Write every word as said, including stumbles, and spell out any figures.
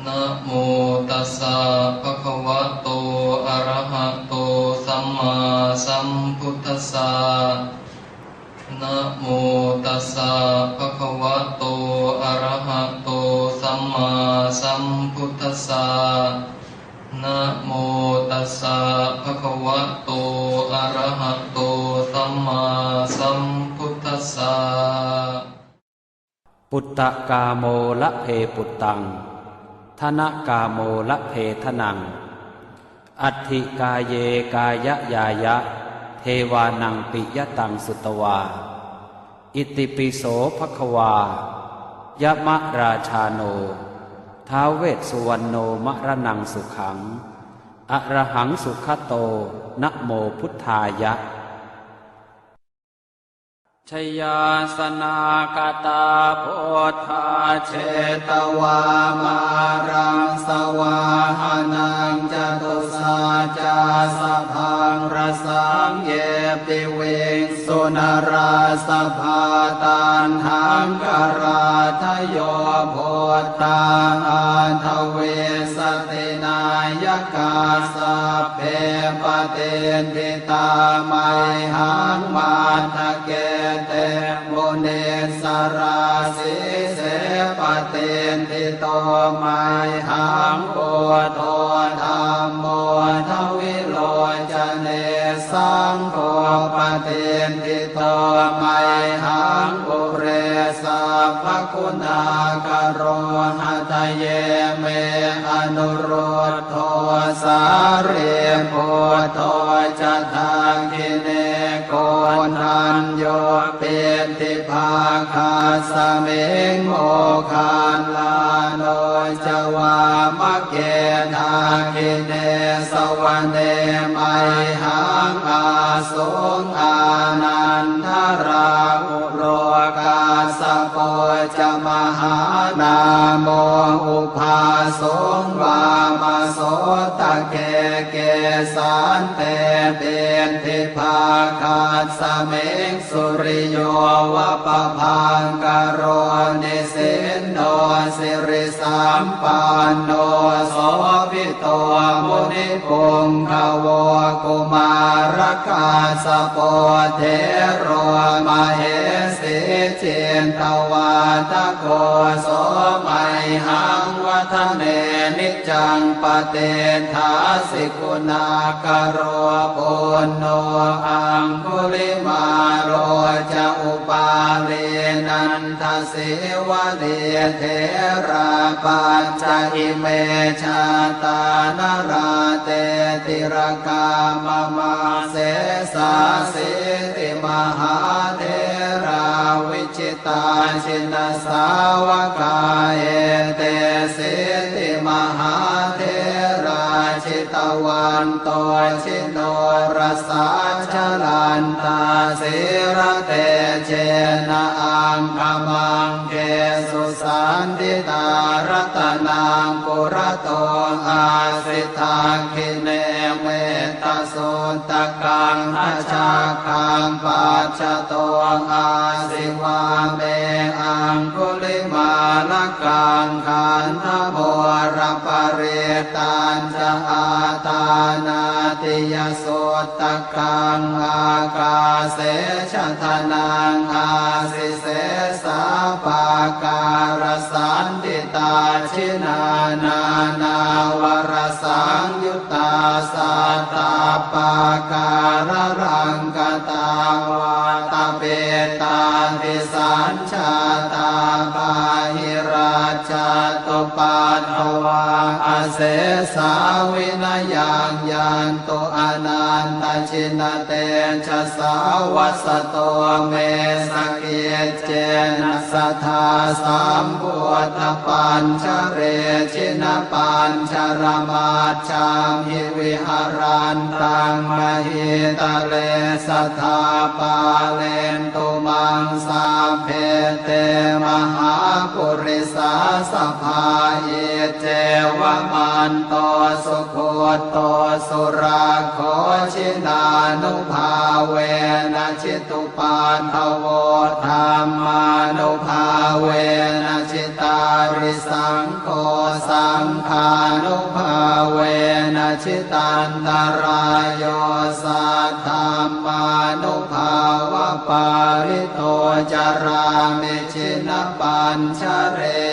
Namo tassa bhagavato arahato sammāsambuddhassa. Namo tassa bhagavato arahato sammāsambuddhassa. Namo tassa bhagavato arahato sammāsambuddhassa. Puttakāmo labhe puttaṃ, dhanakāmo labhe dhanaṃ, atthi kāye kāyañāya, devānaṃ piyataṃ sutvā. Itipi so bhagavā yamarājāno ท้าว vessuvaṇṇo maraṇaṃ sukhaṃ arahaṃ sugato namo buddhāya. Jayāsanāgatā buddhā jetvā māraṃ savāhanaṃ, catusaccāsabhaṃ rasaṃ ye piviṃsu narāsabhā. Taṇhaṅkarādayo buddhā aṭṭhavīsati nāyakā, sabbe patiṭṭhi tā mayhaṃ matthake te munissarā. Sīse patiṭṭhito mayhaṃ buddho dhammo dvilocane, saṅgho patiṭṭhito mayhaṃ ure sabbaguṇākaro. Hadaye me anurud dho sārīputto ca dakkhiṇe, koṇḍañño piṭṭhibhāgasmiṃ moggallāno ca vāmake. Dakkhiṇe savane mayhaṃ āsuṃ ānandarāhulo, kassapo ca mahānāmo ubhāsuṃ vāmasotake. Kesante piṭṭhibhāgasmiṃ suriyo va pabhaṅkaro, nisinno sirisampanno sobhi to munipuṅgavo. Kumārakassapo thero mahesī cittavādako, so mayhaṃ vadane niccaṃ patiṭṭhāsi guṇākaro. Puṇṇo aṅgulimālo ca upālī nanda sīvalī, therā pañca ime jātā nalāṭe tilakā mama. Sesāsīti mahātherā vijitā jinasāvakā, etesīti mahātherā jitavanto ji norasā, jalantā sīlatejena aṅgamaṅgesu saṇṭhitā. Ratanaṃ purato āsi dakkhiṇe mettasuttakaṃ, dhajaggaṃ pacchato āsi vāme aṅgulimālakaṃ. Khandhamoraparittañ ca āṭānāṭiyasuttakaṃ, ākāse chadanaṃ āsi sesā pākārasaṇṭhitā. Jinā nānāvarasaṃyuttā sattappākāralaṅkatā, vātapittādisañ jātā bāhirajjhattupaddavā, asesā vinayaṃ yantu anantajinatejasā. Vasato me sakiccena sadā sambuddhapañjare, jinapañjaramaj jhamhi viharantaṃ mahītale, sadā pālentu maṃ sabbe te mahāpurisāsabhā. Iccevamanto sugutto surakkho, jinānubhāvena jitu paddavo, dhammānubhāvena jitārisaṅgho, saṅ saṅghānubhāvena jitantarāyo saddhammānubhāvapālito carāmi jinapañjare.